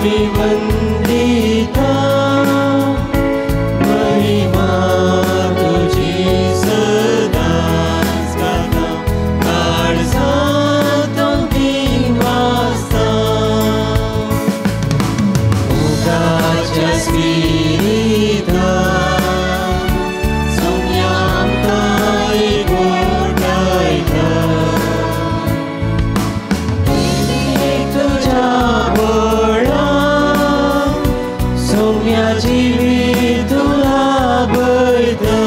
आमी वंदिता, महिमा तुजी सदांच गाता, काळजांत हांव दिवासता. मोगाच्या स्पिरिता सोम्या आमकां एकवटायता, तुज्या बळान सोम्या जिवीत लाभयता.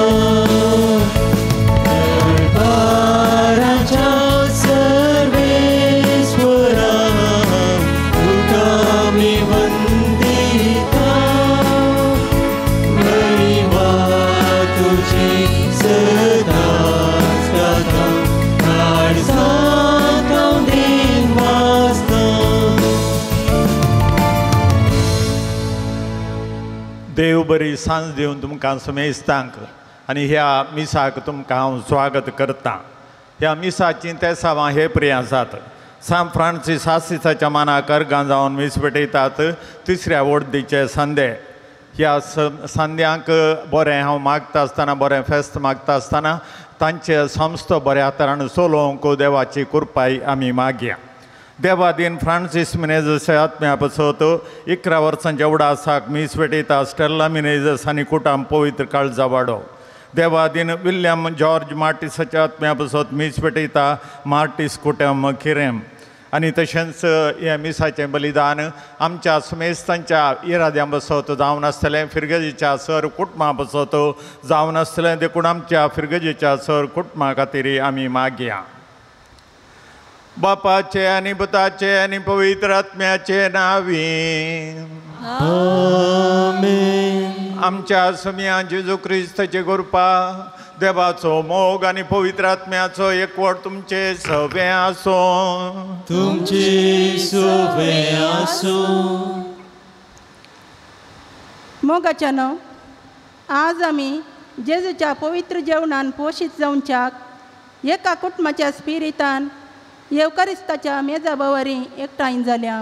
दरबाराच्या सर्वेस्वरा तुका आमी वंदिता, महिमा तुजी सदांच गाता, काळजांत हांव दिवासता. देव बरी सांज दिवन तुमकां समेस्तांक आनी ह्या मिसाक तुमकां हांव स्वागत करतां. ह्या मिसाचीं तेसावां हे प्रिय आसात. सांत फ्रांसीस आसिसाच्या मानाक अर्गां जावन मीस पेटयतात तिसऱ्या वडदीचे संदे. ह्या संद्यांक बरें हांव मागता आसतना, बरें फेस्त मागता आसतना तांचे संस्था बऱ्या तरान चलोवंक देवाची कृपाय आमी मागया. देवादीन फ्रांसीस मिनेजस आत्म्या पसत 11 वर्सांच्या उडासाक मीस पेटयता स्टेल्ला मिनेजस आनी कुटाम पवित्र काळजा वाडो. देवादीन विल्यम जॉर्ज मार्टिसाच्या आत्म्या पसत मीस पेटयता मार्टीस कुटम किरेम. आनी तशेंच हें मिसाचें बलिदान आमच्या सुमेस्तांच्या इराद्यां बसत जावन आसतलें, फिरगजेच्या सर कुटुंबा बसत जावन आसतलें, देखून आमच्या फिरगजेच्या सर कुटुंबा खातीर आमी मागया. बापाचे आनी पुताचे आनी पवित्र आत्म्याचे नांवी आमेन. आमच्या सुम्या जेजू क्रिस्ताचे कृपा, देवाचो मोग आनी पवित्र आत्म्याचो एकवट तुमचे सवे आसूं. तुमचे सवे आसूं. मोगाच्या न्हू, आज आमी जेजूच्या पवित्र जेवणान पोशीत जावच्याक एका कुटुंबाच्या स्पिरितान येवकारिस्ताच्या मेजा बवरी एकठांय जाल्या.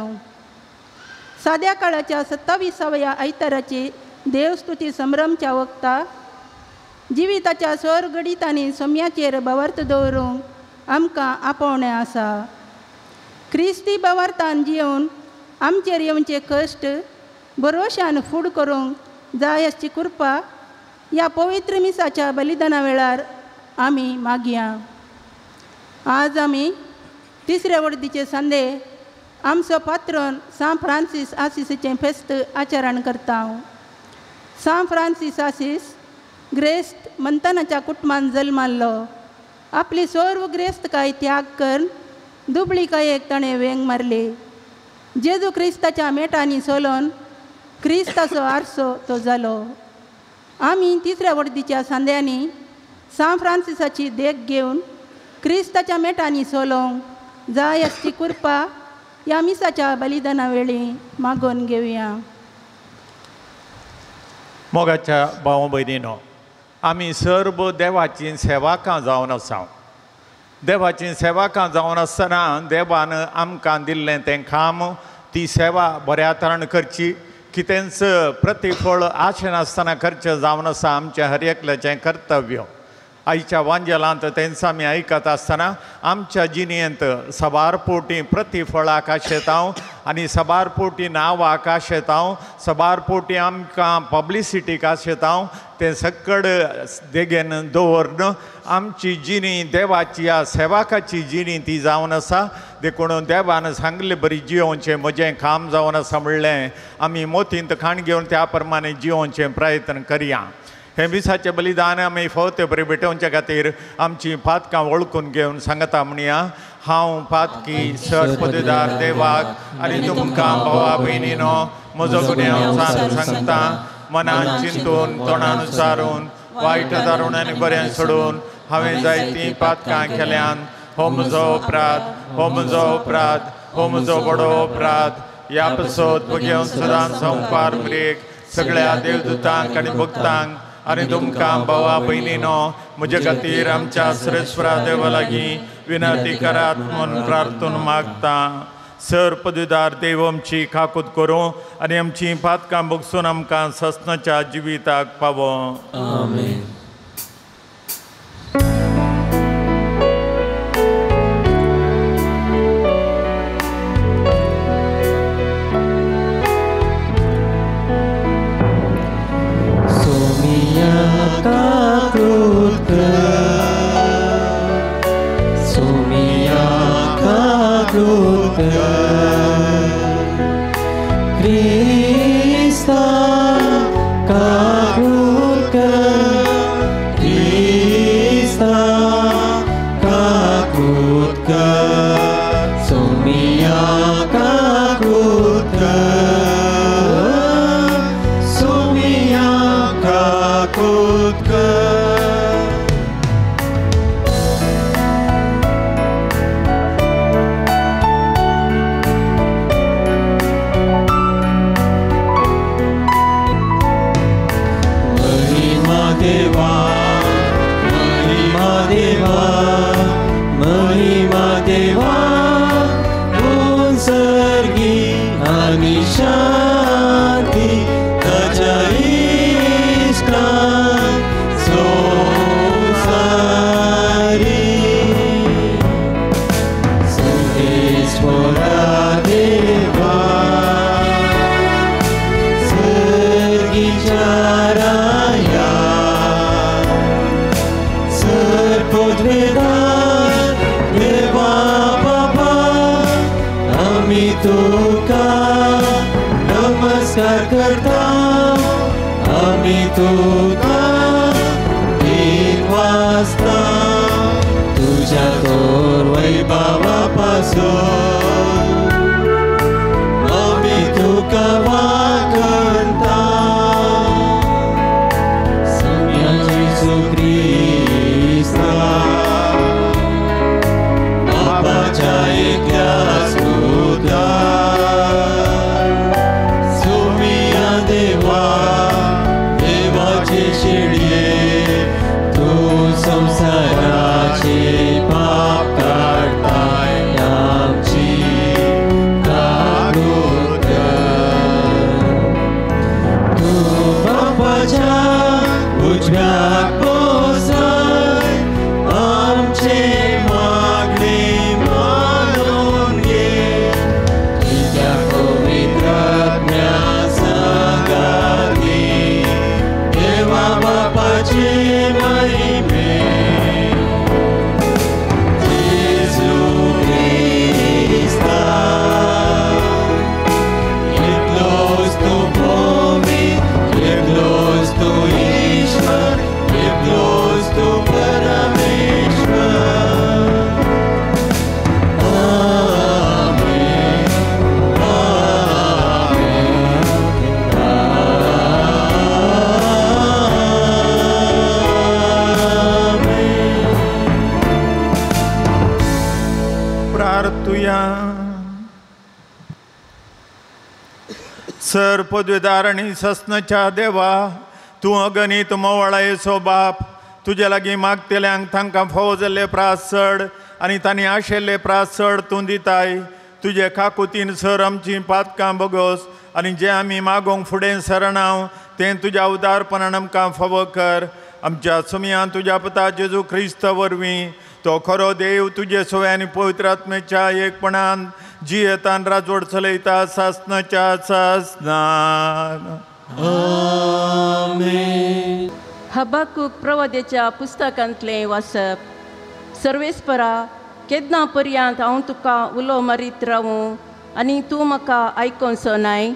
साद्या काळाच्या 27व्या आयताराची देवस्तुती संभ्रमच्या वक्ता जिविताच्या स्वर्गडितांनी सोम्याचेर बवर्त दवरूंक आमकां आपोवणें आसा. क्रिस्ती बवर्तान जियोवन आमचेर येवचे कश्ट बरोशान फूड करूंक जाय आसची कृपा ह्या पवित्र मिसाच्या बलिदाना वेळार आमी मागया. आज आमी तिसऱ्या वडदीचे संदे आमचो पात्रोन सांत फ्रांसीस आसिसीचें फेस्त आचरण करता. सांत फ्रांसीस आसीस ग्रेस्त मंतनाच्या कुटुंबान जल्माल्लो. आपली सर्व ग्रेस्तकाय त्याग करून दुबळीकायेक ताणें वेंग मारली. जेजू क्रिस्ताच्या मेटांनी सोलोन क्रिस्ताचो आरसो तो जालो. आमी तिसऱ्या वडदीच्या सांद्यांनी सांत फ्रांसिसाची देख घेवन क्रिस्ताच्या मेटांनी सोलोवंक जाय आसची कृपा ह्या मिसाच्या बलिदाना वेळी मागोवन घेवया. मोगाच्या भाव भयणीनो, आमी सर्व देवाचीं सेवाकां जावन आसा. देवाचीं सेवाकां जावन आसतना देवान आमकां दिल्लें तें काम, ती सेवा बऱ्या तरान करची, कितेंच प्रतिफळ आशेनासतना करचें जावन आसा आमचें हर एकल्याचें कर्तव्य. आयच्या वांजेलांत तेंच आमी आयकत आसतना आमच्या जिणेंत सबार पोटी प्रतिफळाक आशेतांव आनी सबार पोटी नांवाक आशेतांव, सबार पोटी आमकां पब्लिसिटीक आशेतांव, तें सकड देगेन दवरून आमची जिणी देवाची या सेवाकाची जिणी ती जावन आसा. देखून देवान सांगले बरी जियोवचें म्हजें काम जावन आसा म्हणलें आमी मोतींत खाण घेवन त्या प्रमाणे जियोवचें प्रयत्न करया. हें मिसाचें बलिदान आमी फवते बरी भेटोवचे खातीर आमची पातकां वळखून घेवन सांगता म्हणया, हांव पातकी सर पदवीदार देवाक आनी तुमकां भावा भयणीनो म्हजो गुन्यांव सांगता, मनान चिंतून तोंडान उच्चारून वायट दारून आनी बरें सोडून हांवें जायतीं पातकां केल्यान. हो म्हजो अपराध, हो म्हजो अपराध, हो म्हजो व्हडो अपराध. ह्या पसत घेवन सदांच संवपार मरेक सगळ्या देवदूतांक आनी भक्तांक आनी तुमकां भावा भयणीनो म्हजे खातीर आमच्या श्रेश्वरा देवा लागीं विनंती करात म्हूण प्रार्थून मागता. सर पदवीदार देव आमची काकूत करूं आनी आमची पातकां भोगसून आमकां ससनाच्या जिविताक पावो. आमेन. सर पदवीदार आनी ससनाच्या देवा, तूं अगणीत मोवाळायेचो बाप, तुजे लागीं मागतल्यांक तांकां फावो जाल्ले प्रास चड आनी तांणी आशिल्ले प्रास चड तूं दिताय. तुजे काकुतीन सर आमचीं पातकां बगोस आनी जें आमी मागोवंक फुडें सरणाव तें तुज्या उदारपणान आमकां फावो कर. आमच्या सुमयान तुज्या पुता जेजू क्रिस्त वरवीं तो खरो देव तुजे सोय आनी पवित्र आत्म्याच्या एकपणान जियेतान राजवट चलयता सासनाच्या सासनान. आमेन. हबाकूक प्रवाद्याच्या पुस्तकांतलें वाचप. सर्वेस्परा, केन्ना पर्यंत हांव तुका उलो मारीत रावूं आनी तूं म्हाका आयकोनचो नाय?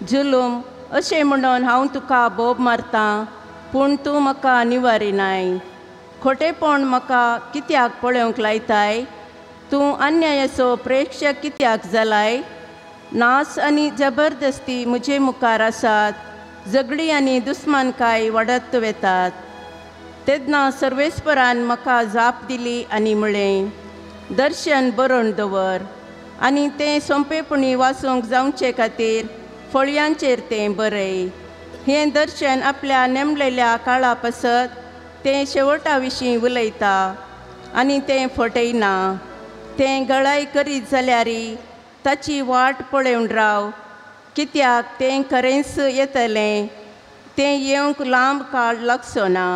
जुलूम अशें म्हणून हांव तुका बोब मारतां, पूण तूं म्हाका निवारिनाय. खोटेपण म्हाका कित्याक पळोवंक लायताय? तूं अन्यायाचो प्रेक्षक कित्याक जालाय? नास आनी जबरदस्ती म्हजे मुखार आसात, झगडी आनी दुस्मानकाय वाडत वेतात. तेन्ना सर्वेस्परान म्हाका जाप दिली आनी म्हळें, दर्शन बरोवन दवर आनी तें सोंपेपणी वाचूंक जावचे खातीर फळयांचेर तें बरय. हें दर्शन आपल्या नेमलेल्या काळा पासत तें शेवटा विशीं उलयता आनी तें फटयना. तें गळाय करीत जाल्यार ताची वाट पळोवन राव, कित्याक तें खरेंच येतलें, तें येवंक लांब काळ लागचो ना.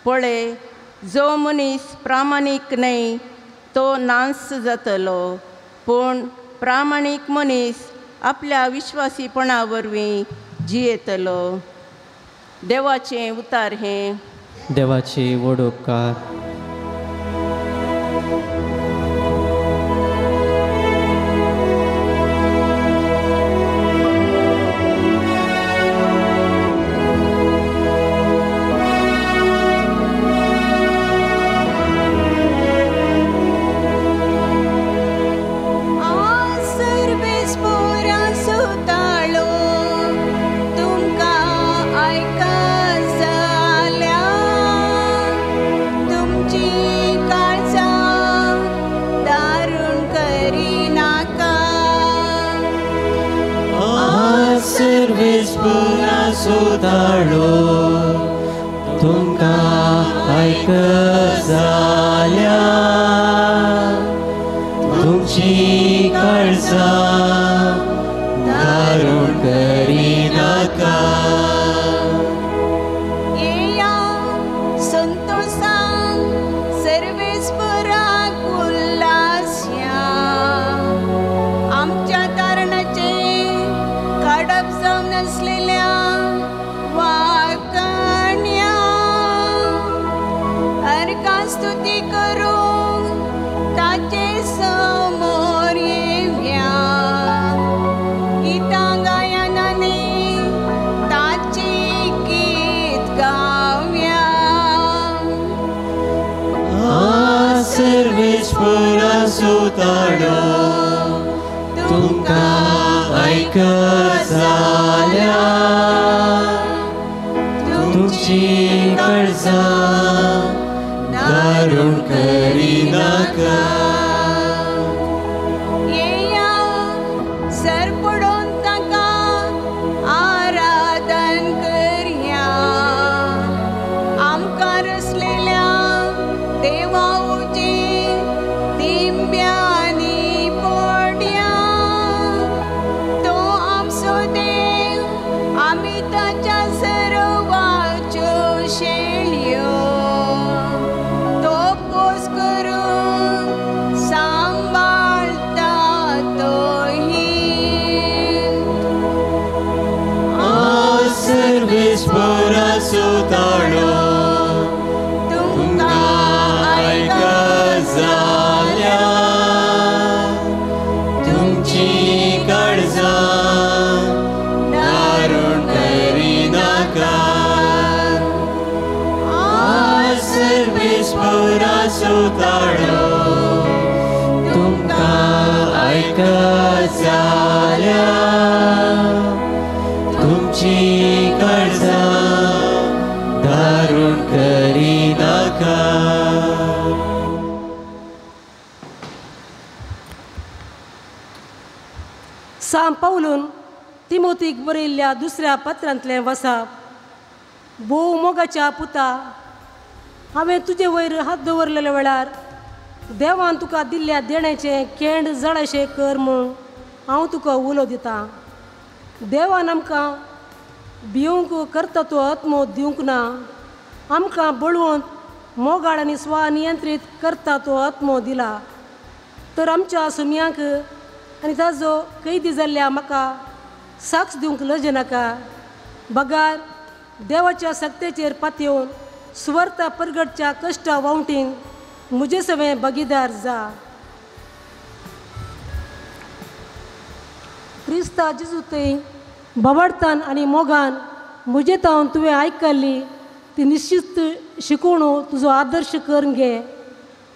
पळय, जो मनीस प्रामाणीक न्हय तो नाश जातलो, पूण प्रामाणीक मनीस आपल्या विश्वासीपणा वरवीं जियेतलो. देवाचें उतार हें. देवाचे व्हड उपकार. सुदाळो तुमकां आयक जाल्या, तुमची काळजां दारूण करिनाका. येया संतोषान सर्वेस्पराक उल्हासया, आमच्या तारणाचें काडप जावन आसलेल्या वाकण्या अर्का स्तुती करूंक ताचे समोर येवया. गितां गायनांनी ताची गीत गावया. सर्वेस्परा सुताडो तुमकां आयक जाल्या, तुमची काळजां दारूण करिनाका. येया सरपडून ताका आराधन करया, आमकां रचलेल्या देवा उजी दिंब्यांनी पडया. तो आमचो देव, आमी ताच्या सर्वाच्यो शेळयो. तो पोस करून सांबाळटा तोही. सर्वेस्परा सुताडो तुमकां आयक जाल्या, तुमची काळजां दारूण करिनाका. सर्वेस्परा सुताडो तुमकां आयक जाल्या, तुमची काळजां दारूण करिनाका. सांत पावलून तिमोतीक बरयल्ल्या दुसऱ्या पत्रांतलें वसाप. भोव मोगाच्या पुता, हांवें तुजे वयर हात दवरलेल्या वेळार देवान तुका दिल्ल्या देण्याचें केंड जडाशें कर म्हूण हांव तुका उलो दितां. देवान आमकां भिवंक करता तो आत्मो दिवंक ना, आमकां बळवंत मोगाळ आनी स्वनियंत्रीत करता तो आत्मो दिला. तर आमच्या सुम्यांक आनी ताजो कैदी जाल्ल्या म्हाका साक्ष दिवंक लज नाका, बगार देवाच्या सक्तेचेर पातयेवन सुवार्ता परगटच्या कश्टा वावटीन म्हजे सवें भागीदार जा. क्रिस्ता जेजू थंय बाबाडतान आनी मोगान म्हजे तावन तुवें आयकल्ली ती निश्चित शिकोवणू तुजो आदर्श करून घे.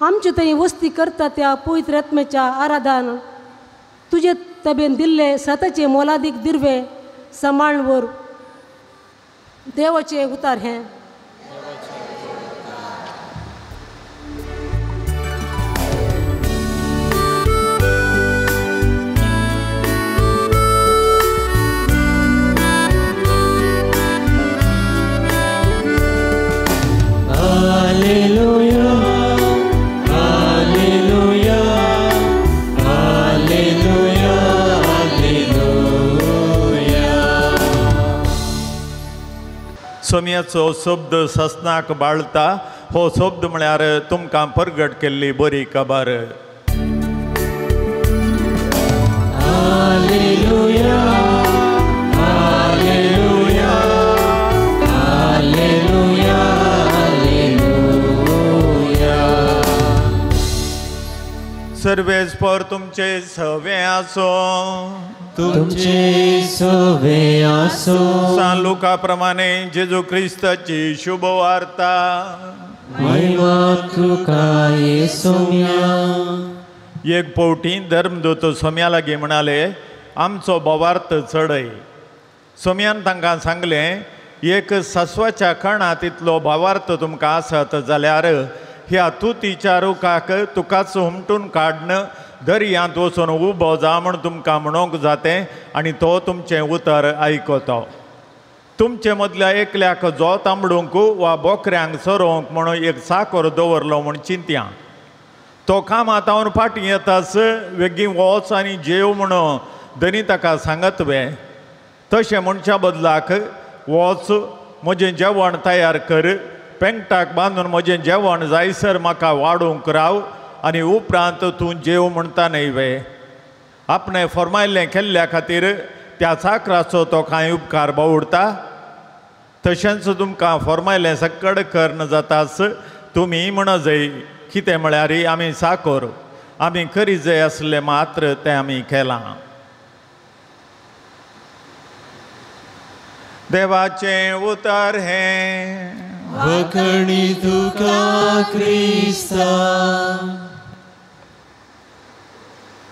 आमचे थंय वस्ती करता त्या पवित्र आत्म्याच्या आराधान तुजे तबेन दिल्ले सताचे मोलादीक दिर्वे सांबाळ वर. देवाचे उतार हें. Alleluia, Alleluia, Alleluia. सोम्याचो शब्द ससनाक बाळता हो शब्द म्हळ्यार तुमकां परगट केल्ली बरी खबर. Hallelujah, hallelujah, hallelujah, hallelujah. सर्वेस्पर तुमचे सवे आसो, तुमचे सवे आसो. सान लुका प्रमाणे जेजू क्रिस्ताची शुभ वार्ता. महिमा तुका येसुम्या. एक पवटी धर्मदूत सोम्या लागीं म्हणाले, आमचो भावार्थ चडय. सोम्यान तांकां सांगलें, एक सासवाच्या कणांत इतलो भावार्थ तुमकां आसत जाल्यार ह्या तुतीच्या रुखाक तुकाच हुमटून काडन दर्यांत वचून उबो जा म्हूण तुमकां म्हणूंक जातें आनी तो तुमचें उतर आयकतो. तुमचे मदल्या एकल्याक जो तांबडूंक वा बोकऱ्यांक चरोवंक म्हणून एक चाकर दवरलो म्हूण चिंतया. तो कामांत फाटीं येताच वेगीं वच आनी जेव म्हणून धनी ताका सांगत वे. तशें म्हणच्या बदलाक वच म्हजें जेवण तयार कर, पेंगटाक बांदून म्हजें जेवण जायसर म्हाका वाडूंक राव आनी उपरांत तूं जेव म्हणटा न्हय वे. आपणें फर्मायल्लें केल्ल्या खातीर त्या चाकराचो तो कांय उपकार बावुडटा. तशेंच तुमकां फर्मायल्लें सकड कर्ण जाताच तुमी म्हणजय कितें म्हळ्यार आमी चाकर, आमी करी जाय आसलें मात्र तें आमी केलां. देवाचें उतर हें. वखणी तुका क्रिस्ता.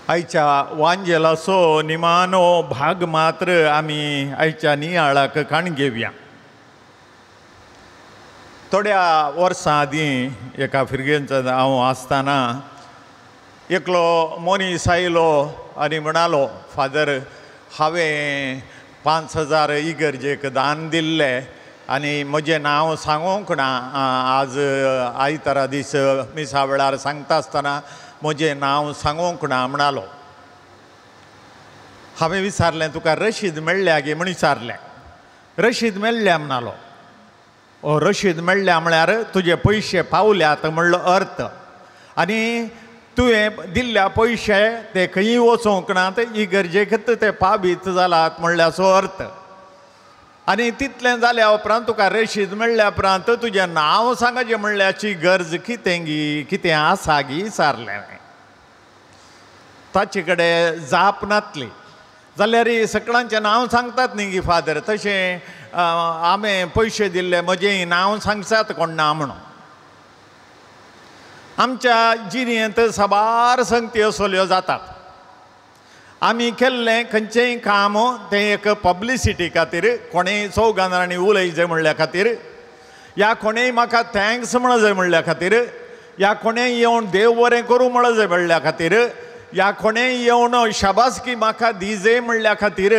आयच्या वांजेलाचो निमानो भाग मात्र आमी आयच्या नियाळाक काण घेवया. थोड्या वर्सां आदीं एका फिरगेंत हांव आसतना एकलो मनीस आयलो आनी म्हणालो, फादर हांवें 5000 इगर्जेक दान दिल्लें आनी म्हजें नांव सांगूंक ना. आज आयतारा दीस मिसा वेळार सांगता आसतना म्हजें नांव सांगूंक ना म्हणालो. हांवें विचारलें, तुका रशीद मेळ्ळ्या गे म्हूण विचारलें. रशीद मेळ्ळ्या म्हणालो. ओ रशीद मेळ्ळ्या म्हळ्यार तुजे पयशे पावल्यात म्हणलो अर्थ, आनी तुवें दिल्ल्या पयशे ते खंय वचूंक ना, ते इगर्जेकच ते पावीत जालात म्हणल्याचो अर्थ. आनी तितलें जाल्या उपरांत तुका रशीद मेळ्ळ्या उपरांत तुजें नांव सांगाचें म्हणल्याची गरज कितें गी, कितें आसा गी विचारलें. ताचे कडेन जाप नातली जाल्यार सगळ्यांचें नांव सांगतात न्ही गी फादर, तशें हांवें पयशे दिल्ले म्हजें नांव सांगतात कोण ना म्हणून. आमच्या जिणेंत साबार संगती असल्यो जातात. आमी केल्लें खंयचेंय काम तें एक पब्लिसिटी खातीर, कोणेय चौगांनी उलय जाय म्हणल्या खातीर, या कोणेय म्हाका thanks म्हण जाय म्हणल्या खातीर, या कोणेय येवन देव बरें करूं म्हण जाय म्हणल्या खातीर, या कोणेय येवन शाबासकी म्हाका दी जाय म्हणल्या खातीर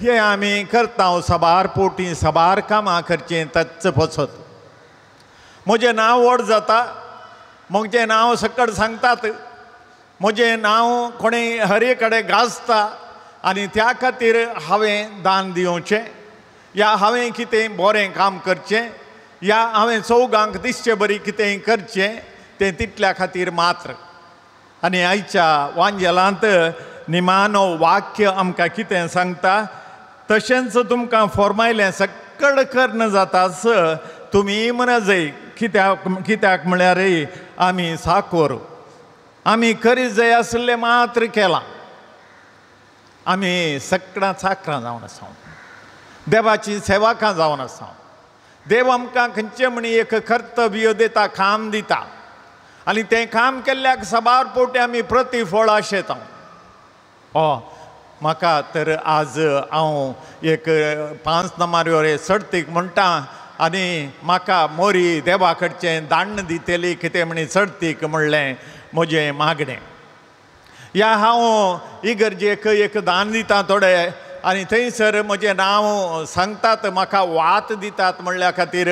हें आमी करता. साबार पोटी साबार कामां करचीं तच्च पसत म्हजें नांव व्हड जाता, म्हजें नांव सकट सांगतात, म्हजें नांव कोणें हर कडेन गाजता आनी त्या खातीर हांवें दान दिवचें, या हांवें कितें बरें काम करचें, या हांवें चौगांक दिसचे बरी कितें करचें, तें तितल्या खातीर मात्र. आनी आयच्या वांजेलांत निमानो वाक्य आमकां कितें सांगता, तशेंच तुमकां फॉर्मायलें सकड कर्ण जाताच तुमी म्हणजय कित्याक कित्याक म्हळ्यार आमी साकोर, आमी करी जाय आसलें मात्र केलां. आमी सगळां चाकरां जावन आसा, देवाची सेवाकां जावन आसा. देव आमकां खंयचें म्हण एक कर्तव्य दिता, काम दिता आनी तें काम केल्ल्याक साबार पोटी आमी प्रतिफळ आशेता. ओ म्हाका तर आज हांव एक 5 नंबर सडतीक म्हणटा आनी म्हाका मोरी देवा कडचें दाण्ण दितली कितें म्हणी सडतीक म्हणलें म्हजें मागणें. या हांव इगर्जेक एक दान दिता थोडे आनी थंयसर म्हजें नांव सांगतात, म्हाका वात दितात म्हणल्या खातीर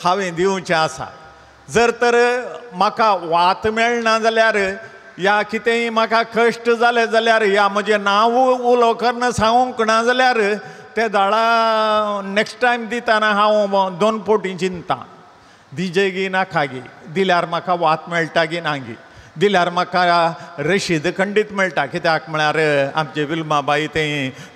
हांवें दिवचें आसा. जर तर म्हाका वात मेळना जाल्यार या कितेंय म्हाका कश्ट जाले जाल्यार या म्हजें नांव उलो करून सांगूंक ना जाल्यार ते दाळा नेक्स्ट टायम दितना हांव दोन पोटी चिंता दिजेगी नाका गी, दिल्यार म्हाका वात मेळटा गी ना गी, दिल्यार म्हाका रशीद खंडीत मेळटा. कित्याक म्हळ्यार आमचे विल्माबाई ते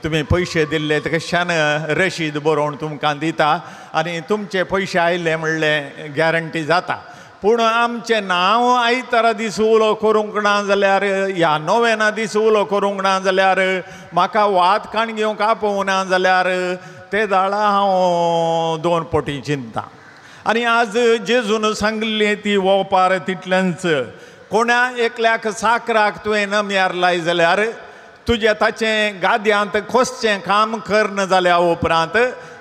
तुमी पयशे दिल्ले कश्यान रशीद बरोवन तुमकां दिता आनी तुमचे पयशे आयले म्हणले गॅरंटी जाता. पूण आमचें नांव आयतारा दीस उलो करूंक ना जाल्यार ह्या नोवेना दीस उलो करूंक ना जाल्यार म्हाका वात काण घेवंक आपोवना जाल्यार ते दाळा हांव दोन पोटी चिंता. आनी आज जेजून सांगिल्ली ती ओपार तितलेंच, कोणा एकल्याक साकराक तुवें नमयार लाय जाल्यार तुजें ताचें गाद्यांत खोसचें काम करना जाल्या उपरांत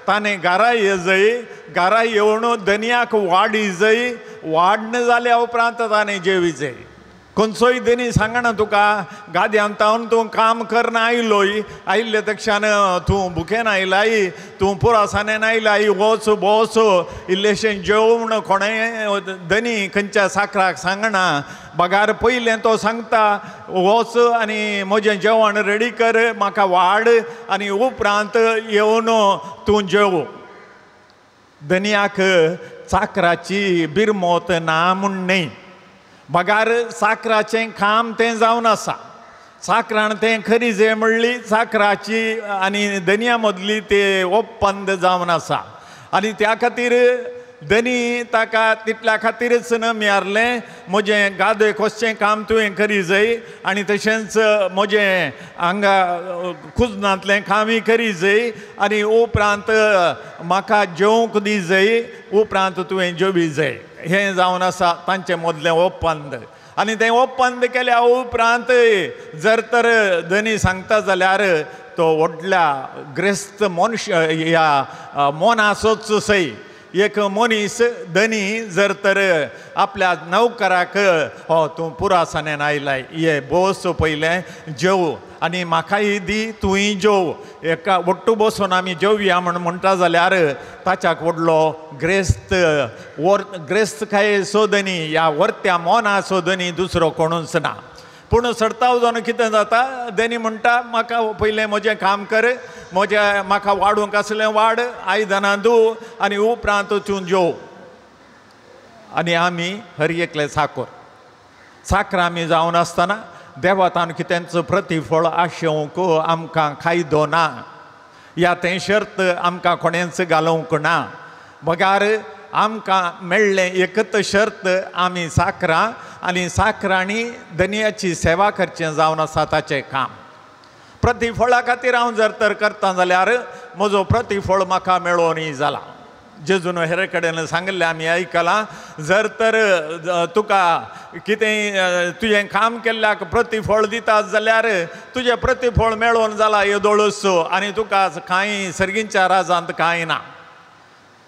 ताणें घरा येजय, घरा येवन दनयाक वाडी जय, वाडन जाल्या उपरांत ताणें जेवी जय. खंयचोय दनी सांगना तुका गाद्यांत तावन तूं काम करना आयलोय, आयिल्ले तक्षान तूं भुकेन आयलाय, तूं पुरासानेन आयलाय, वच बस इल्लेशें जेवण कोणें दनी खंयच्या साकराक सांगना. बगार पयलें तो सांगता वच आनी म्हजें जेवण रेडी कर, म्हाका वाड आनी उपरांत येवन तूं जेव. दनयाक चाकराची बिरमोत ना म्हूण न्हय, बगार साकराचें काम तें जावन आसा. साकरान तें खरी जे म्हणली साकराची आनी दनया मदली ते ओपंद जावन आसा आनी त्या खातीर दनी ताका तितल्या खातीरच नमयारलें म्हजें गादय खोसचें काम तुवें करी जाय आनी तशेंच म्हजें हांगा कुजनांतलें कामय करी जाय आनी उपरांत म्हाका जेवंक दी जाय, उपरांत तुवें जेवी जाय. हें जावन आसा तांचें मदलें ओपंद. आनी तें ओपंद केल्या उपरांत जर तर दनी सांगता जाल्यार तो व्हडल्या ग्रेस्त मनश ह्या मोनाचोच सय एक मनीस दनी जर तर आपल्या नवकराक हो तूं पुरासानेन आयलाय ये बस पयलें जेव आनी म्हाकाय दी तूंय जेव, एका ಒಟ್ಟು बसून आमी जेवया म्हण म्हणटा जाल्यार ताच्याक व्हडलो ग्रेस्त वर ग्रेस्तकायेचो दनी ह्या वर्त्या मोनाचो दनी दुसरो कोणूच ना. पूण सडताव जावन कितें जाता, दनी म्हणटा म्हाका पयलें म्हजें काम कर, म्हजें म्हाका वाडूंक आसलें वाड, आयदनां धू आनी उपरांत तूं जेव. आनी आमी हर एकले साकर साकर आमी जावन आसतना देवातान कितेंच प्रतिफळ आशेवंक आमकां कायदो ना, या तें शर्त आमकां कोणेंच घालूंक ना. बगार आमकां मेळ्ळें एकच शर्त, आमी साकरां आनी साकरांनी दनयाची सेवा करचें जावन आसा ताचें काम. प्रतिफळा खातीर हांव जर तर करता जाल्यार म्हजो प्रतिफळ म्हाका मेळोनी जाला. जेजून हेर कडेन सांगिल्लें आमी आयकलां, जर तर तुका कितें तुजें काम केल्ल्याक प्रतिफळ दिता जाल्यार तुजें प्रतिफळ मेळोवन जाला येदोळूच आनी तुका कांय सर्गींच्या राजांत कांय ना.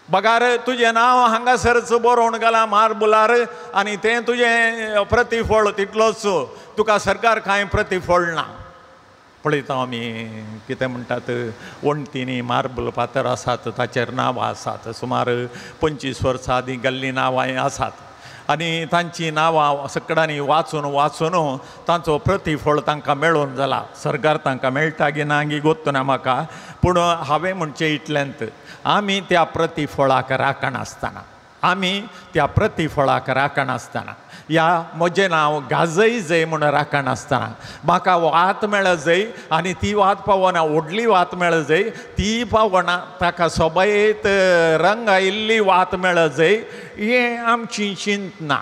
बगार तुजें नांव हांगासरच बरोवन घालां मार्बुलार आनी तें तुजें प्रतिफळ तितलोच, तुका सरकार कांय प्रतिफळ ना. पळयता आमी कितें म्हणटात वण्टींनी मार्बल फातर आसात ताचेर नांवां आसात, सुमार 25 वर्सां आदीं घाल्लीं नांवां आसात आनी तांचीं नांवां सगळ्यांनी वाचून वाचून तांचो प्रतिफळ तांकां मेळोवन जाला. सरकार तांकां मेळटा गी ना गी गोत्त ना म्हाका, पूण हांवें म्हणचें इतल्यांत आमी त्या प्रतिफळाक राखण आसतना, आमी त्या प्रतिफळाक राखण आसतना ह्या म्हजें नांव गाजय जय म्हूण राखण आसतना म्हाका वात मेळ जय आनी ती वात पावना, व्हडली वात मेळ जय ती पावना, ताका सोबयत रंग आयिल्ली वात मेळ जय, हें आमची चिंतना.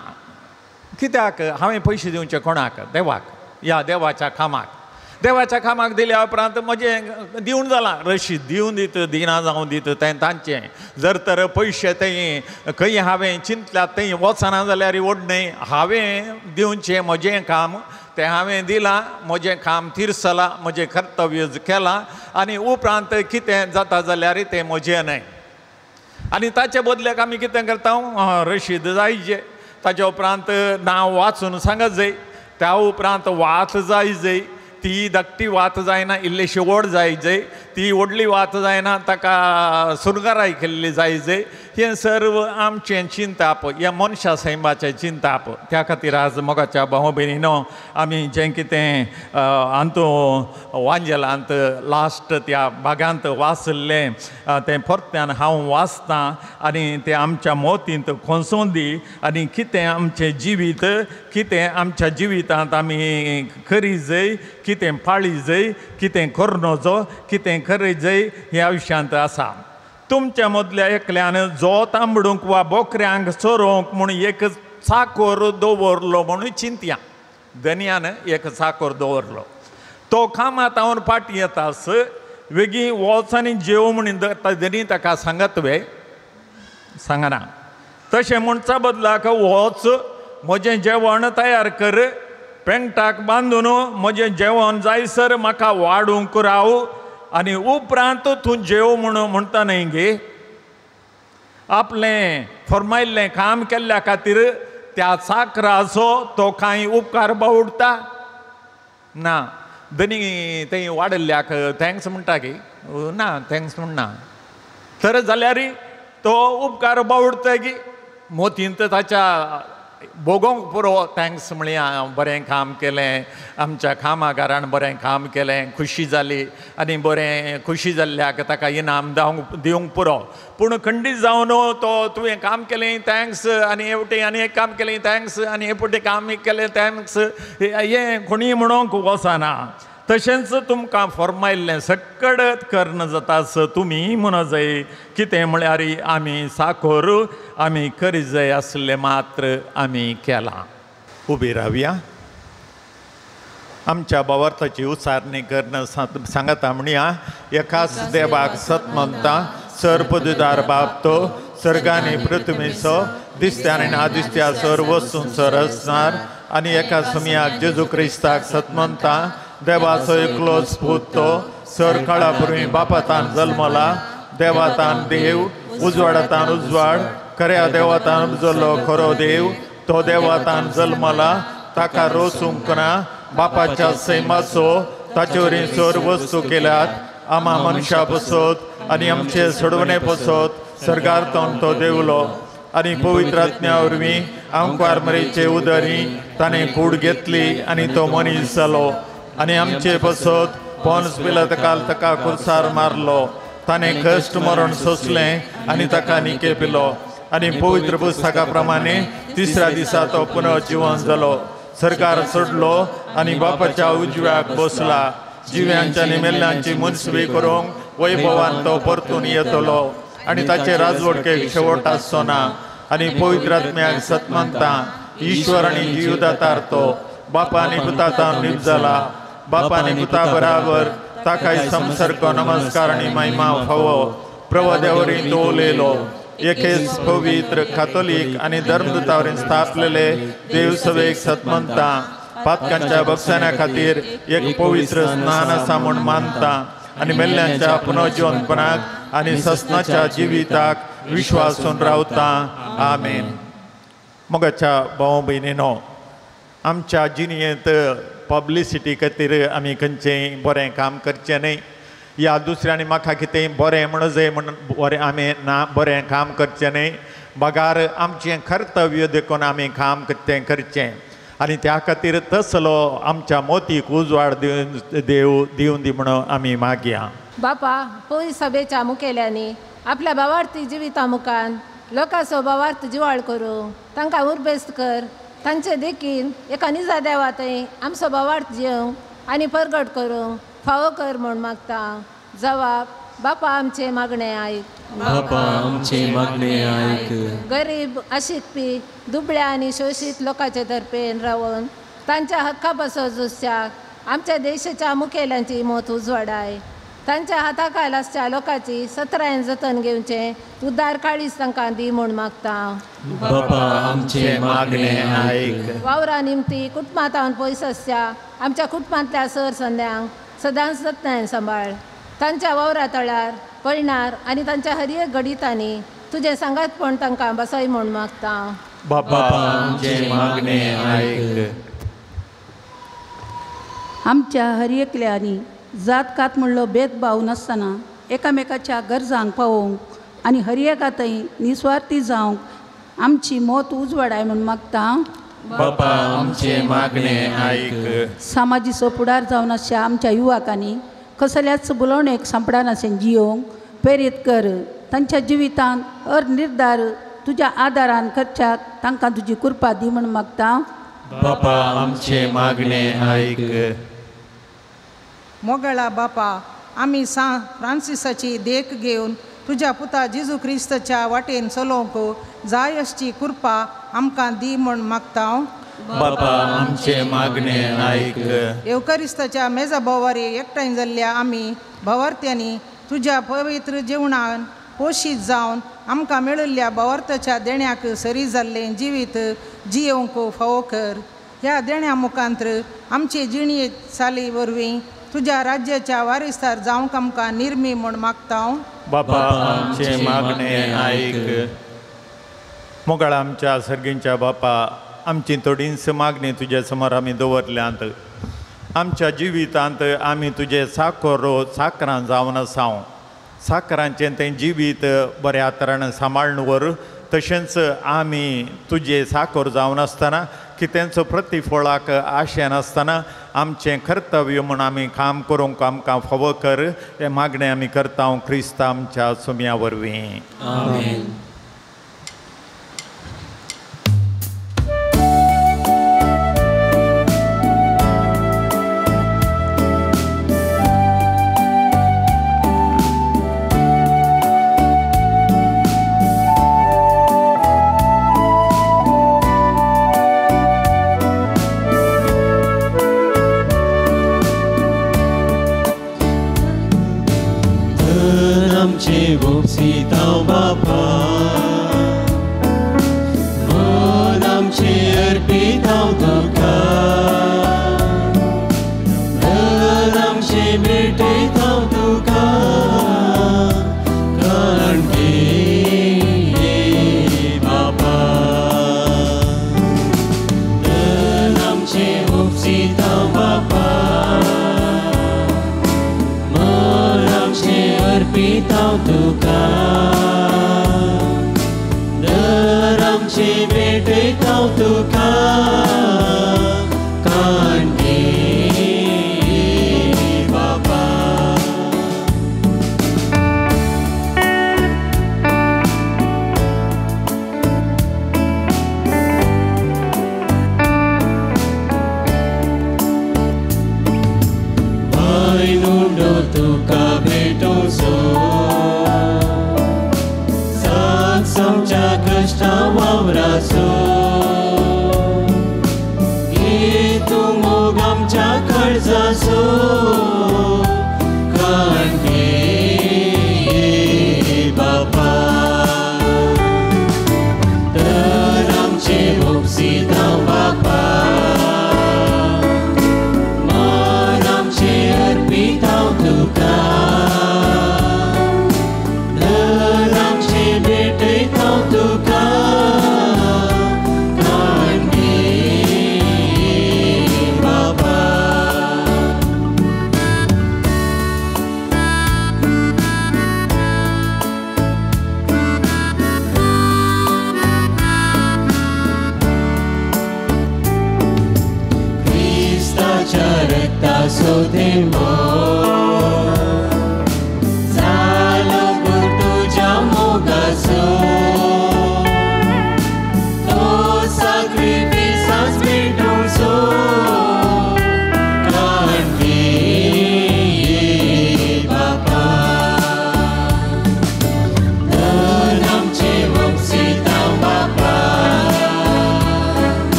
कित्याक हांवें पयशे दिवचे कोणाक? देवाक, ह्या देवाच्या कामाक. देवाच्या कामाक दिल्या उपरांत म्हजें दिवन जालां, रशीद दिवन दित दिना जावं दित तें तांचें. जर तर पयशे थंय खंय हांवें चिंतल्यात थंय वचना जाल्यार व्हड न्हय, हांवें दिवचें म्हजें काम तें हांवें दिलां, म्हजें काम तिरसलां, म्हजें कर्तव्य केलां आनी उपरांत कितें जाता जाल्यार तें म्हजें न्हय. आनी ताचे बदल्याक आमी कितें करता, रशीद जाय ताचे उपरांत नांव वाचून सांगत जाय, त्या उपरांत वात जाय जाय, ती धाकटी वात जायना इल्लीशी व्हड जाय जाय, ती व्हडली वात जायना ताका सुरगाराय केल्ली जाय जाय. हें सर्व आमचें चिंताप, ह्या मनशा सैमाचें चिंताप. त्या खातीर आज मोगाच्या भाव भयणीनो आमी जें कितें अंतू वांजेलांत लास्ट त्या भागांत वाचल्लें तें परत्यान हांव वाचतां आनी तें आमच्या मोतींत खोंसों दी आनी कितें आमचें जिवीत, कितें आमच्या जिवितांत आमी करी जाय, कितें पाळी जाय, कितें करनजो, कितें करी जाय ह्या विशयांत आसा. तुमच्या मदल्या एकल्यान जो तांबडूंक वा बोकऱ्यांक चरोवंक म्हूण एक चाकोर दवरलो म्हणून चिंतया. धनयान एक चाकोर दवरलो, तो कामांत हांव फाटीं येतास वेगीं वच आनी जेव म्हूण धनी ताका सांगत वे सांगना. तशें म्हणच्या बदलाक वच म्हजें जेवण तयार कर, पेंटाक बांदून म्हजें जेवण जायसर म्हाका वाडूंक राव आनी उपरांत तूं जेव म्हूण म्हणटा न्हय गे. आपलें फर्मायल्लें काम केल्ल्या खातीर त्या चाकराचो तो कांय उपकार बावडटा ना. धनी थंय वाडिल्ल्याक thanks म्हणटा की ना, thanks म्हणना. तर जाल्यार तो उपकार बावडटा की मोतींत ताच्या भोगोंक पुरो thanks म्हळ्या बरें काम केलें, आमच्या कामागारान बरें काम केलें, खुशी जाली आनी बरें खुशी जाल्ल्याक ताका इनाम दिवंक पुरो. पूण खंडीत जावन तो तुवें काम केलें thanks आनी हेवटेन आनी एक काम केलें thanks आनी हे फुडें काम केलें thanks हें कोणीय म्हणूंक वचना. तशेंच तुमकां फर्मायल्लें सकड कर्ण जातास तुमी म्हणा जाय कितें म्हळ्यार आमी साखर आमी करी जाय आसलें मात्र आमी केलां. उबी रावया. आमच्या भावार्थाची उचारणी कर्ण सांगता म्हणया. एकाच देवाक सत म्हणटा, सर्पदुदार बाप तो सर्गानी पृथ्वीचो दिसत्या आनी ना दिसत्या सर वस्तूंचो रचणार आनी एका सुमयाक जेजू क्रिस्ताक सत म्हणटा, देवाचो एकलोच पूत तो सर काळा पूर्वी बापातान जल्मला, देवातान देव, उजवाडातान उजवाड, खऱ्या देवातान उजल्लो खरो देव, तो देवातान जल्मला, ताका रोसूंक ना, बापाच्या सैमाचो ताचे वरवीं सर वस्तू केल्यात, आमा मनशा पसत आनी आमचे सोडवणे पसत सर्गार तो देवलो आनी पवित्र आत्म्या वरवीं आंकवार मरेचे उदरी ताणें कूड घेतली आनी तो मनीस जालो आनी आमचे पसत पोन्स पिलात ताका कुर्सार मारलो, ताणें कश्ट मरण सोंसलें आनी ताका निके पिलो आनी पवित्र पुस्तका प्रमाणे तिसऱ्या दिसा तो पुनर्जिवन जालो, सरकार सोडलो आनी बापाच्या उजव्याक बसला, जिव्यांच्या आनी मेल्ल्यांची मुनसबी करूंक वैभवान तो परतून येतलो आनी ताचे राजवटकेक शेवट आसचो ना. आनी पवित्र आत्म्याक सतमनता ईश्वर आनी जीवदातार तो बापा आनी पुतातान निपजला, बापा आनी पुता बराबर ताकाय संसर्ग नमस्कार आनी महिमा फावो. प्रवाद्या तो उलयलो, एकेच पवित्र कातोलीक आनी धर्मदूता वरवीं स्थापलेले देवसभेक सतमनता, पातकांच्या बक्षाण्या खातीर एक पवित्र स्नान आसा म्हूण मानता आनी मेल्ल्यांच्या पुनर्जिवनपणाक आनी ससनाच्या जिविताक विश्वासून रावता. आमेन. मोगाच्या भाव भयणीनो, आमच्या जिणेंत पब्लिसिटी खातीर आमी खंयचेंय बरें काम करचें न्हय, या दुसऱ्यांनी म्हाका कितें बरें म्हणू जाय म्हूण बरें आमी ना बरें काम करचें न्हय, बगार आमचें कर्तव्य देखून आमी काम तें करचें आनी त्या खातीर तसलो आमच्या मोतीक उजवाड दिवन देव दिवन दी म्हणून आमी मागया. बापा, पयस सभेच्या मुखेल्यांनी आपल्या भावार्थी जिविता मुखान लोकांचो भावार्थ जिवाळ करूं तांकां उर्बेस्त कर, तांचे देखीन एका निजा देवा थंय आमचो भावार्थ जेवंक आनी परगट करूंक फावो कर म्हूण मागता. जवाब, बापा आमचे मागणे आयक. बापा आमचे मागणे आयक. गरीब, अशिकपी, दुबळ्या आनी शोशीत लोकांचे तर्फेन रावन तांच्या हक्का पासत झुजच्या आमच्या देशाच्या मुखेल्यांची मत उजवाडाय, तांच्या हाताखाल आसच्या लोकांची सत्रायन जतन घेवचें उद्दार काळीज तांकां दी म्हूण मागता. बापा आमचे मागणे आयक. वावरा निमती कुटुंबांत पयस आसच्या आमच्या कुटुंबांतल्या सर संद्यांक सदांच जतनायन सांबाळ, तांच्या वावरा तळार पळणार आनी तांच्या हर एक घडितांनी तुजें सांगातपण तांकां बसय म्हूण मागता. बापा आमचे मागणे आयक. आमच्या हर एकल्यांनी जात कात म्हणलो भेदभाव नासतना एकामेकाच्या गरजांक पावोवंक आनी हर एका थंय निस्वार्थी जावंक आमची मत उजवाडाय म्हूण मागता. बापा आमचे मागणे आयक. समाजीचो फुडार जावन आसच्या आमच्या युवकांनी कसल्याच बुलोवणेक सांपडानाशें जियोवंक प्रेरीत कर. तांच्या जिवितांत हर निर्धार तुज्या आदारान करच्याक तांकां तुजी कृपा दी म्हूण मागता. बापा आमचे मागणे आयक. मोगळा बापा, आमी सान फ्रांसिसाची देख घेवन तुज्या पुता जेजू क्रिस्ताच्या वाटेन चलोवंक जाय अशी कृपा आमकां दी म्हूण मागता. बापा आमचे मागणे आयक. येवकरिस्ताच्या मेजा भोवारी एकठांय जाल्ल्या आमी भवार्थ्यांनी तुज्या पवित्र जेवणान पोशीत जावन आमकां मेळिल्ल्या भवार्थाच्या देण्याक सरी जाल्लें जिवीत जियोवंक फावो कर. ह्या देण्या मुखांत्र आमचे जिणये चाली वरवीं तुज्या राज्याच्या वारिसदार जावंक आमकां निर्मी म्हूण मागता. बापा आमचे मागणे आयक. मोगाळ आमच्या सर्गींच्या बापा, आमची थोडींच मागणी तुज्या समोर आमी दवरल्यांत. आमच्या जिवितांत आमी तुजे साखर साकरां जावन आसाव. साकरांचें तें जिवीत बऱ्या तरान सांबाळून व्हर. तशेंच आमी तुजे साखर जावन आसतना कितेंच प्रतिफळाक आशेन नासतना आमचें कर्तव्य म्हूण आमी काम करूंक आमकां फावो कर. हें मागणें आमी करता क्रिस्ता आमच्या सुम्या वरवीं. आमेन.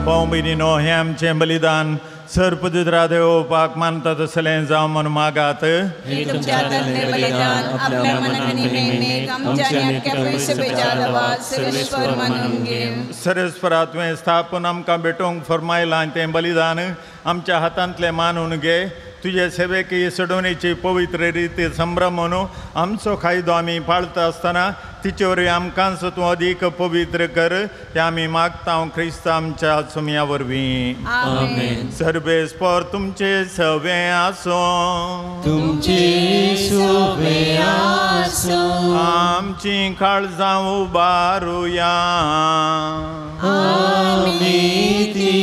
भाव भयणीनो, हें आमचें बलिदान सर्पदुद्रा देवोपाक मानता तसलें जावं म्हूण मागात. सरेस्वरा तुवें स्थापन आमकां भेटोवंक फरमायलां तें बलिदान आमच्या हातांतलें मानून घे. तुजे सेवेक सोडवणेची पवित्र रिती संभ्रम म्हणून आमचो कायदो आमी पाळता आसतना तिचे वरवीं आमकांच तूं अदीक पवित्र कर हें आमी मागता क्रिस्त आमच्या सुमया वरवीं. सर्वेस्पर तुमचे सवे आसूं. तुमचे सवे आसूं. आमची काळजां उबारुया. आमी ती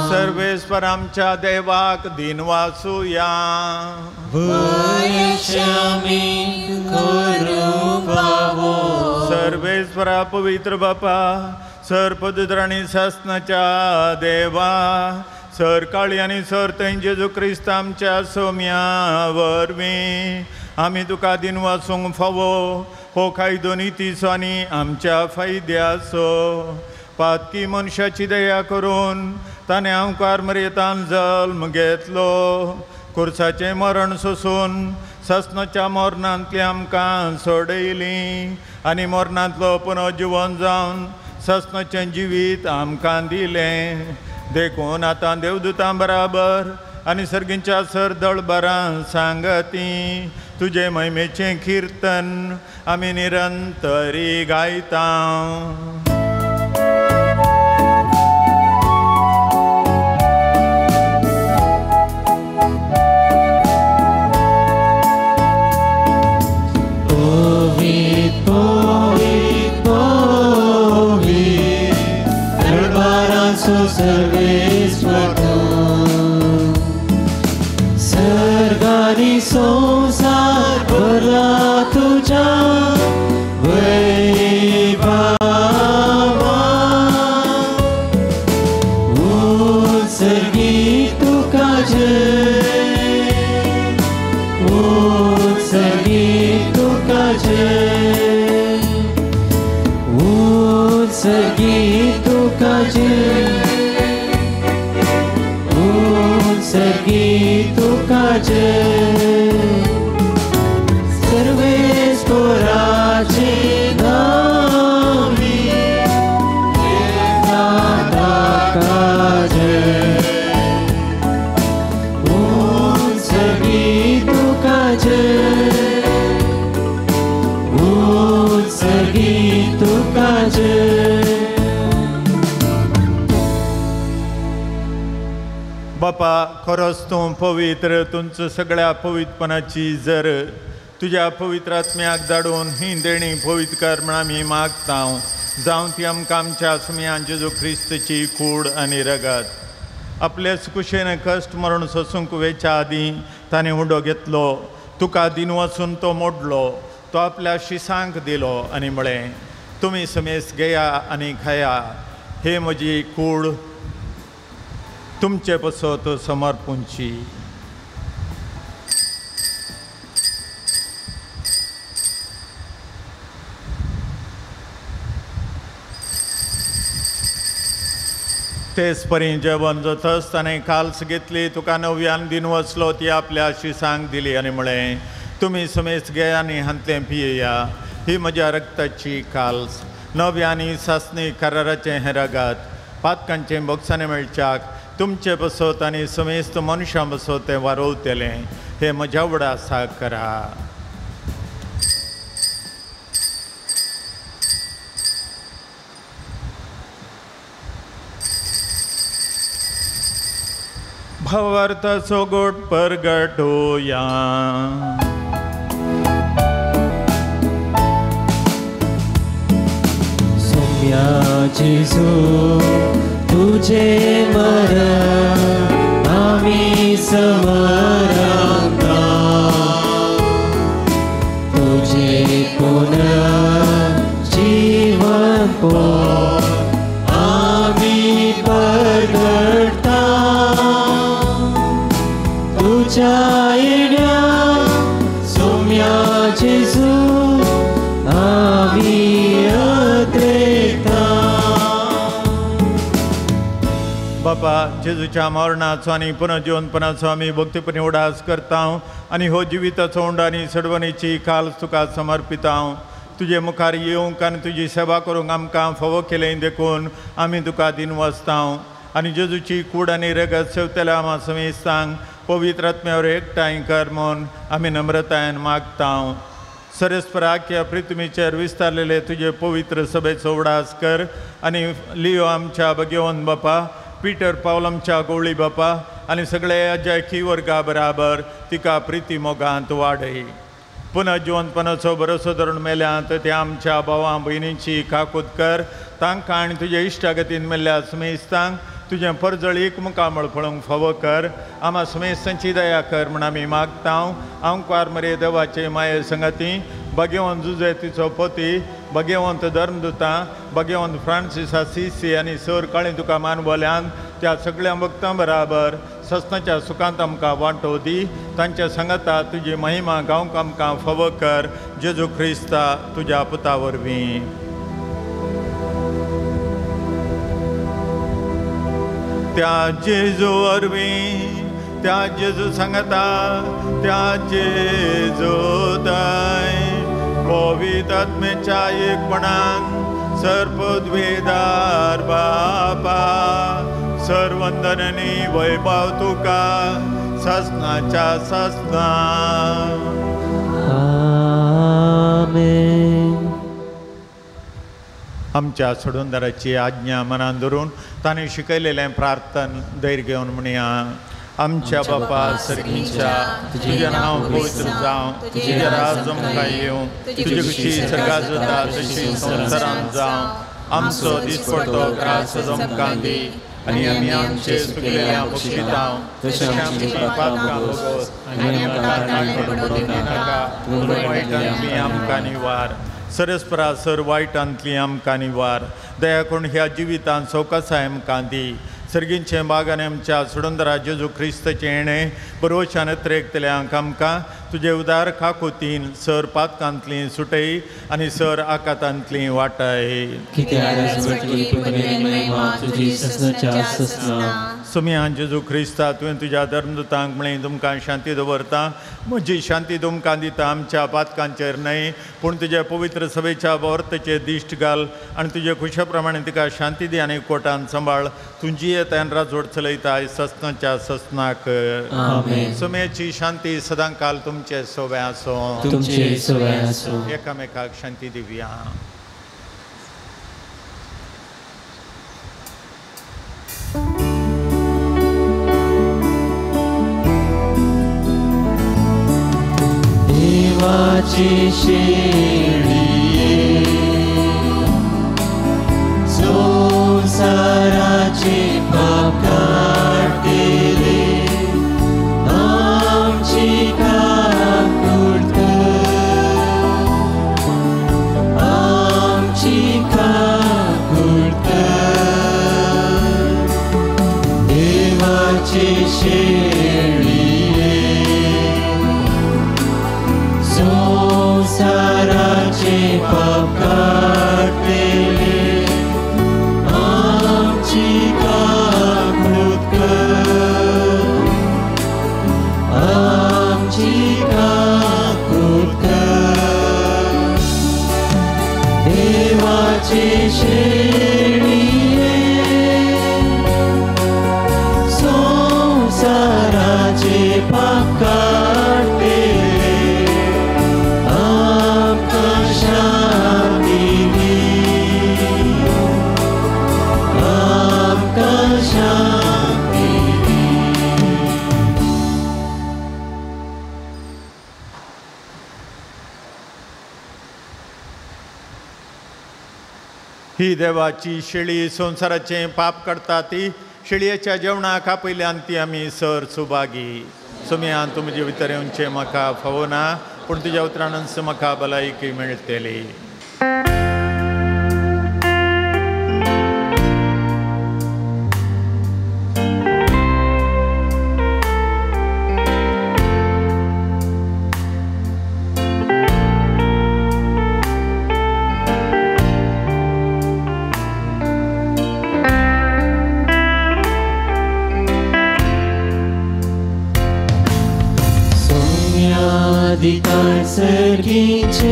सर्वेस्पर आमच्या देवाक दिनवासुया. सर्वेस्परा पवित्र बापा सर पवित्र आनी सासनाच्या देवा सर काळी आनी सर थंय जेजू क्रिस्त आमच्या सोम्या वरवीं आमी तुका दिनवासूंक फावो हो कायदो नितीचो आनी आमच्या फायद्याचो. पातकी मनशाची दया करून ताणें आमकार मर्येतान जल्म घेतलो. खुर्साचें मरण सोसून सासणाच्या मरणांतली आमकां सोडयली आनी मरणांतलो पुनर्जिवन जावन सासणाचें जिवीत आमकां दिलें. देखून आतां देवदूतां बराबर आनी सर्गींच्या सरदळबरां सांगती तुजे महिमेचें किर्तन आमी निरंतरी गायता. सर्गानी संसार भरला तुझ्या वैभवान. उत्सर्गी तुका जय, उत्सर्गी तुका जय, उत्सर्गी तुका जय, उत्सर्गी तुका जय. सर्वेस्पराचे नामी ताका जय, उत्सर्गी तुका जय, उत्सर्गी तुका जय. बापा खरोच तूं पवित्र, तुमचं सगळ्या पवित्रपणाची जर तुज्या पवित्र आत्म्याक धाडून ही देणी पवित्र कर म्हण आमी मागता. जावं ती आमकां आमच्या सुमयान जेजू क्रिस्तची कूड आनी रगत. आपल्याच कुशेन कश्ट मरण सोसूंक वेच्या आदीं ताणें उंडो घेतलो, तुका दिनवासून तो मोडलो, तो आपल्या शिसांक दिलो आनी म्हळें, तुमी समेस घेया आनी खाया, हे म्हजी कूड तुमचे पसत समर्पूंची. तेच परी जेवण जातच ताणें काल्स घेतली, तुका नव्यान दिन वचलो, ती आपल्या शिसांक दिली आनी म्हळें, तुमी समेस घेया आनी हांतलें पियेया, ही म्हज्या रक्ताची काल्स, नव्या आनी सासणी कराराचें हें रगत, पातकांचें बोगसाणें मेळच्याक तुमचे बसत आनी समेस्त मनशां बसत तें वारोवतलें, हें म्हज्या उडासाक करा. भावार्थाचो गोट परगटोया. सोम्या जेजू तुझे मरण आमी समरता, तुझे पुनर्जीवन पोट आमी परगटता. तुझ्या येण्या सोम्या जेजू आमी अत्रेता. बापा जेजूच्या मरणाचो आनी पुनर्जिवनपणाचो आमी भक्तीपणी उडास करता आनी हो जिविताचो उंड आनी सडवणीची काल तुका समर्पिता. तुजे मुखार येवंक आनी तुजी सेवा करूंक आमकां फावो केलें देखून आमी तुका दिनवासता. आनी जेजूची कूड आनी रगत सेवतल्या आमा समेस्तांक पवित्र आत्म्यावर एकठांय कर म्हूण आमी नम्रतायेन मागता. सरस्पराक ह्या पृथ्वीचेर विस्तारलेले तुजे पवित्र सभेचो उडास कर आनी लियो आमच्या भगेवन बापा, पीटर पावल आमच्या गवळी बापा आनी सगळे अजायकी वर्गा बराबर तिका प्रिती मोगांत वाडय. पुनः जिवनपणाचो भरोसो धरून मेल्यांत त्या आमच्या भावां भयणींची काकूत कर. तांकां आनी तुज्या इश्टागतीन मेल्ल्या समेस्तांक तुजें परजळीक मुखामळ पळोवंक फावो कर. आमा समेस्तांची दया कर म्हूण आमी मागता. आंकवार मरे देवाचे माये संगती भगेवंत जुजेतीचो पोती, भगेवंत धर्मदुतां, भगेवंत फ्रांसीस आसिसी आनी सर काळी तुका मानवल्यान त्या सगळ्या भक्तां बराबर सस्नाच्या सुखांत आमकां वांटो दी. तांच्या सांगाता तुजी महिमा गावंक आमकां फावो कर. जेजू क्रिस्ता तुज्या पुता वरवीं. त्या जेजू वरवीं, त्या जेजू सांगता, त्या जेजू दाय पवित्र आत्म्याच्या एकपणान सर्पद्वेदार बापा सर्वंदननी वैभव तुका ससनाच्या ससना. आमेन. आमच्या सोडूनदाराची आज्ञा मनान धरून ताणें शिकयलेलें प्रार्थन धैर्य घेवन म्हणया. आमच्या बापा सर्गीच्या, तुजें नांव पवित्र जावं, तुजें राज आमकां येवं, तुजी खुशी सर्गात जाता तशी संवसारांत जावं. आमचो दिसपडतो ग्रास आमकां दी आनी आमी आमचे चुकलेल्या बक्षितां तशें आमची पातकां भोगोस आनी आमकां ताणें नाका, पूण वायटांतली आमकां निवार. सरस्परा सर वायटांतली आमकां निवार. दया करून ह्या जिवितांत सवकासाय आमकां दी. सर्गींचे बागान आमच्या सुडंदरा जेजू क्रिस्ताचें येणें बरोवच्यान अत्रेकतल्यांक आमकां तुजे उदार काकुतीन सर पातकांतली सुटय आनी सर आकातांतली वाटाय. सुमया जेजू क्रिस्ता, तुवें तुज्या धर्मदूतांक म्हळें तुमकां शांती दवरता, म्हजी शांती तुमकां दिता. आमच्या पातकांचेर न्हय पूण तुज्या पवित्र सभेच्या वर्तचेर दिश्ट घाल आनी तुजे खुशा प्रमाणे तिका शांती दी आनी कोटान सांबाळ. तुजी येतान राजवट चलयता ससनाच्या ससनाक. सुमयाची शांती सदांकाल तुमचे सोबे आसूं. तुमचे सोबे आसूं. एकामेकाक शांती दिवया. देवाची शेळये संसाराचे पाप काडटले, आमची काकूट कर, आमची काकूट कर. देवाची शेळये संसाराचे पाप काडटले, आमची काकूट कर, आमची काकूट कर. देवाचे शेळये संसाराचे पाप काडटले, आमकां शांती दी, आमकां शांती दी. ही देवाची शेळी संवसाराचें पाप करता ती शेळयेच्या जेवणाक आपयल्यान ती आमी सर सुभागी. सुमयान तूं म्हजे भितर येवचें म्हाका फावो ना, पूण तुज्या उतरानच म्हाका भलायकी मेळटली. दिकाण सर्गीचें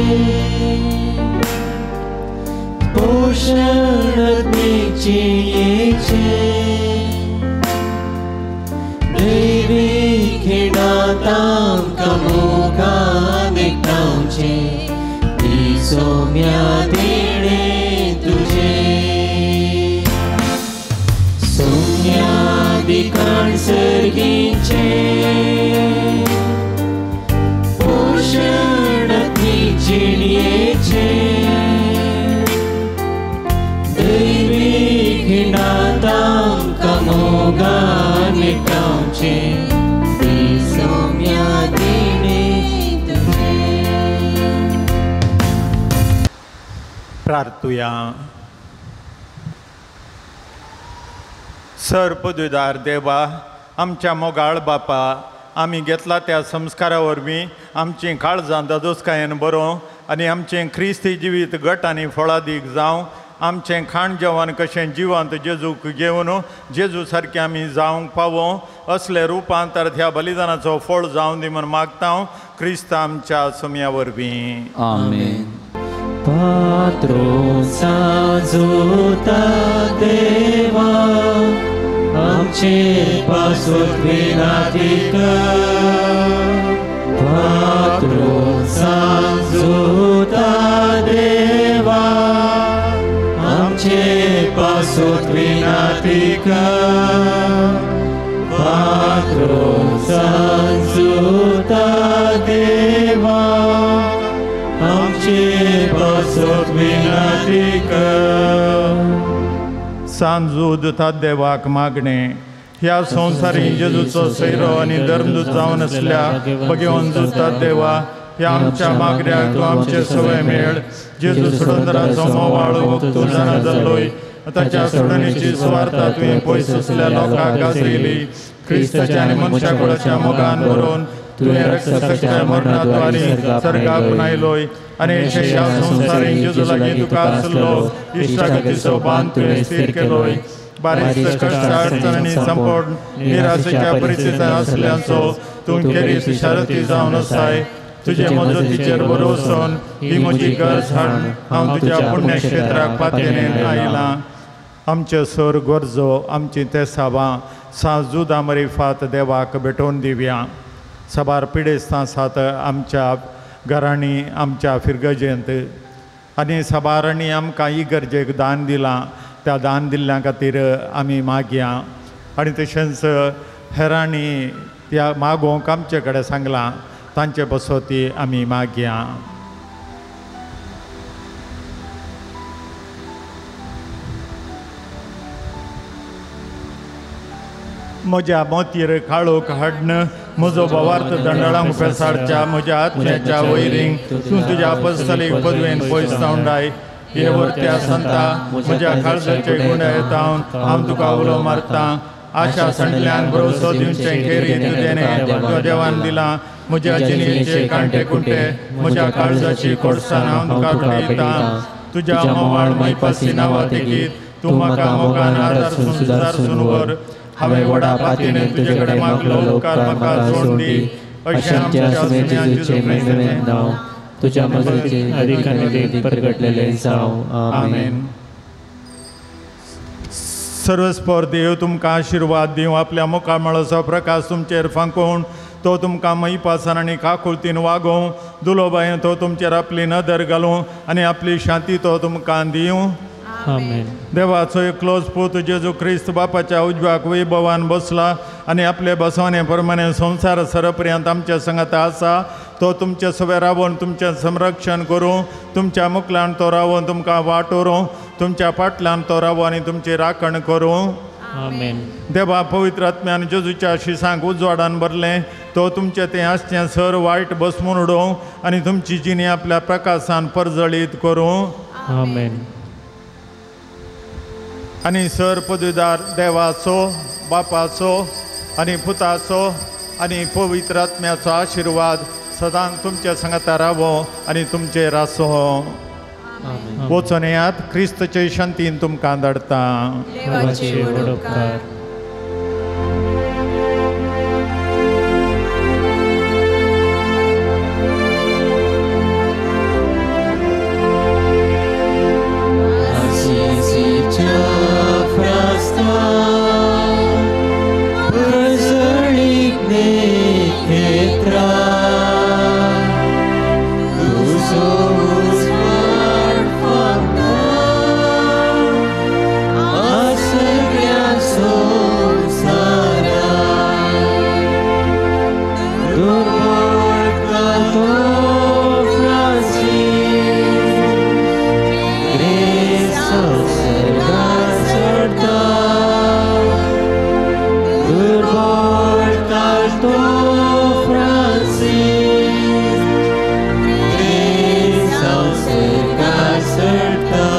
पोशण आत्मीक जिणयेचें दैवी खिणांत आमकां मोगान एकठांवचें ती सोम्या देणें तुजें सोम्या दिकाण सर्गीचें पोशण आत्मीक जिणयेचें दैवी खिणांत आमकां मोगान एकठांवचें ती सोम्या देणें तुजें. प्रार्थुया. सर पदवीदार देवा, आमच्या मोगाळ बापा, आमी घेतला त्या संस्कारा वरवीं आमचीं काळजां दादोसकायेन बरोवं आनी आमचें क्रिस्ती जिवीत घट आनी फळादीक जावं. आमचें खाण जेवण कशें जिवंत जेजूक घेवन जेजू सारकें आमी जावंक पावों असले रुपांतर ह्या बलिदानाचो फळ जावन दी म्हूण मागता क्रिस्त आमच्या सोम्या वरवीं. आमेन. पात्रोसा जोता देवा आमचे पासत विनाती कर. पात्रोसा जोता देवा आमचे पासत विनाती कर. पात्रोसा जोता देवा आमचे पासत विनाती कर. सांजूद देवाक मागणे ह्या संवसारी जेजूचो सैरो आनी धर्मदूत जावन आसल्या भगेवन जुता देवा, ह्या आमच्या मागण्याक तूं आमचे सवय मेळ. जेजू सोडंदराचो मोवाळ वक्तू जाणा जाल्लोय ताच्या सोडणीची सुवार्ता तुवें पयस आसल्या लोकांक गाजयली. क्रिस्ताच्या आनी मनशा कुळाच्या मोगान बरोवन तुवें रक्षकाच्या मरणाद्वारे सर्गाक आपणायलोय आनी ह्या संवसारी जेजू लागीं तुका आसलो इश्टागतीचो बांद तुवें स्थीर केलोय. बारीक कश्ट अडचणी संपूर्ण निराशेच्या परिस्थितींत आसल्यांचो तूं खेरीत शारती जावन आसाय. तुजे मजतीचेर भरोसोन ही म्हजी गरज हाडून हांव तुज्या पुण्यक्षेत्राक पातयेन आयलां. आमच्यो सर गरजो आमची तेसावां सांजुदा मरिफात देवाक भेटोवन दिवया. साबार पिडेस्तां आसात आमच्या घरांनी आमच्या फिरगजेंत आनी साबारांनी आमकां इगर्जेक दान दिलां त्या दान दिल्ल्या खातीर आमी मागया आनी तशेंच हेरांनी त्या मागोवंक आमचे कडेन सांगलां तांचे बसोती आमी मागया. म्हज्या मोतीर काळोख हाडन म्हजो भावार्थ दंडळांक पेसाडच्या म्हज्या आत्म्याच्या वैरींक तूं तुज्या अपस्थलीक पदवेन पयस जावंडाय. हे वरत्या संता म्हज्या काळजाचे गुंडे येतावन हांव तुका उलो मारता. आशा सांडल्यान भरोसो दिवचें खेरी तुजें तुज्या देवान दिलां. म्हज्या जिणेचे कांटे कुंटे म्हज्या काळजाची कोडसाण हांव तुका भेटयता. तुज्या मोवाळ मैपासी नांवा तेगीत तूं म्हाका मोगान आदारसून सुदारसून व्हर. हांवें व्हडा पातीने तुजे कडेन मागलो उपकार म्हाका जोड दी. अशें आमच्या सुम्या जेजू क्रिस्ताचें नांव तुज्या मजतीन अधिकारान परगटलेलें जावं. आमेन. सर्वस्पर देव तुमकां आशिर्वाद दिवं. आपल्या मुखामळाचो प्रकाश तुमचेर फांकोवन तो तुमकां मैपासान आनी काकुळतीन वागोवं. दुलोबायन तो तुमचेर आपली नदर घालूं आनी आपली शांती तो तुमकां दिवं. आमेन. देवाचो एकलोच पूत जेजू क्रिस्त बापाच्या उजव्याक वैभवान बसला आनी आपले बसवणे प्रमाणे संवसार सरपर्यंत आमच्या संगता आसा. तो तुमचे सवे रावून तुमचें संरक्षण करूं. तुमच्या मुखल्यान तो रावून तुमकां वाट व्हरूं. तुमच्या फाटल्यान तो रावूं आनी तुमची राखण करूं. आमेन. देवा पवित्र आत्म्यान जेजूच्या शिसांक उजवाडान भरलें तो तुमचें तें आसचें सर वायट बसमून उडोवं आनी तुमची जिणी आपल्या प्रकाशान परजळीत करूं. आमेन. आनी सर पदवीदार देवाचो बापाचो आनी पुताचो आनी पवित्र आत्म्याचो आशिर्वाद सदांच तुमच्या संगता रावो आनी तुमचेर आसूं. वचून येयात. क्रिस्तचे शांतीन तुमकां धाडटा. देवाचे व्हड उपकार. दुर्बळ कालतो फ्रांसीस क्रिस्तांव सर्गा चडटा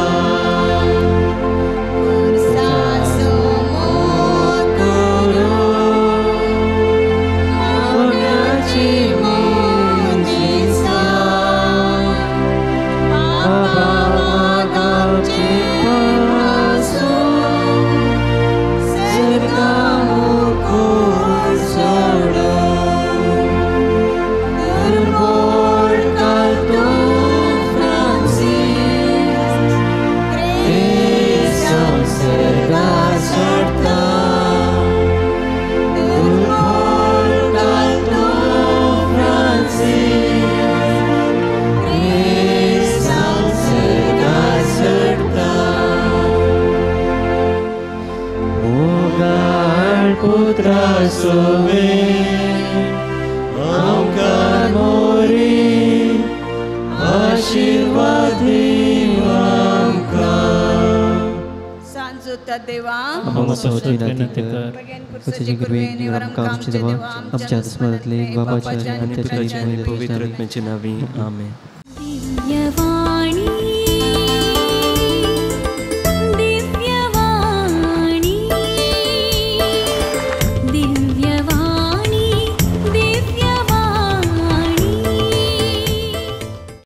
आमच्या दुस्मनातले बाबाच्या पवित्र आत्म्याच्या नावे आमेन.